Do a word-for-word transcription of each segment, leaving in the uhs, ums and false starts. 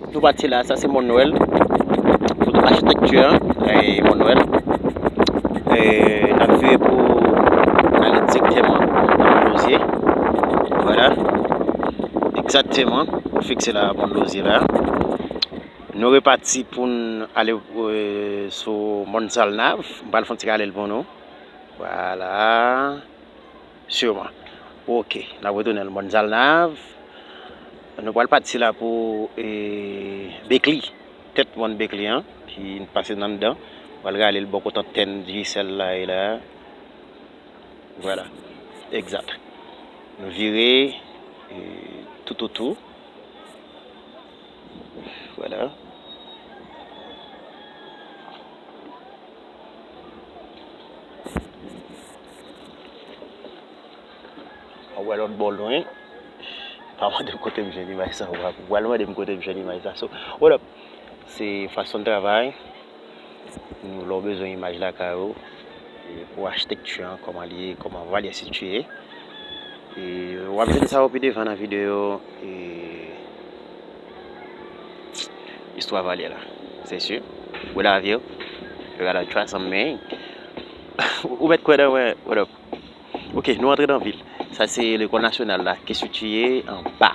Nou pati la, sa se Mòn Nwèl. Foto achitekti an, e, Mòn Nwèl. E, n ap vire pou n ale direktèman nan Mòn Lozye. Vwala. Egzakteman. Nou fikse la, Mòn Lozye la. Nou repati pou n ale, e, sou Mòn Zalnav. M pral fè yon ti rale l pou nou. Vwala. Siman. Oke, n ap retounen nan Mòn Zalnav. Nou pral pati la pou, e, Bekli. Tèt Mòn Bekli an. Ki pase nan anndan. Pral rale l bò kote antèn Digicel la ye la. Vwala. Egzat. Nou vire, e, toutotou. Vwala. Ou wè lòt bò lwen. Pa mande m kote m jwenn imaj sa, ou pral mande m kote m jwenn imaj sa. So, what up? Se fason n travay. Nou, lè w bezwen imaj lakay ou, e, pou achitekti an, kòman li ye, kòman Valyè sitiye. E, w ap jwenn sa yo pi devan nan videyo, e, istwa Valyè la. Se si. We love you. You gotta try some man. Ou mèt kwè nan mwen, what up? Ok, nou antre nan vil. Sa se lekòl nasyonal la, ki sitiye anba.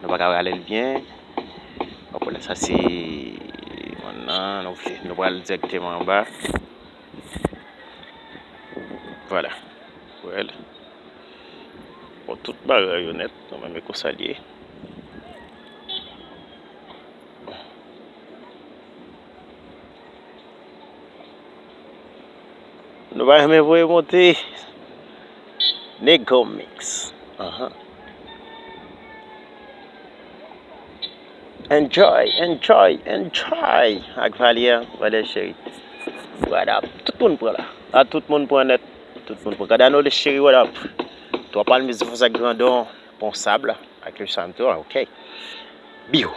Nou pa ka rale l byen. Donk, sa se, nou, nou pral dirèkteman anba. Vwala. Well. Bon, tout bagay yo nèt, nou menm e konsa l ye. Nou pa janm voye monte. Nego Mix. Ahan. Enjoy, enjoy, enjoy. Ak Valyè, Valyè cheri. What up? Tout moun pran la. A tout moun pran nèt. Tout moun pran. Gadano le cheri, what up? Twa Palmis, Fòs ak Grandon, Pon Sab, ak le Santo, ok. Biyo.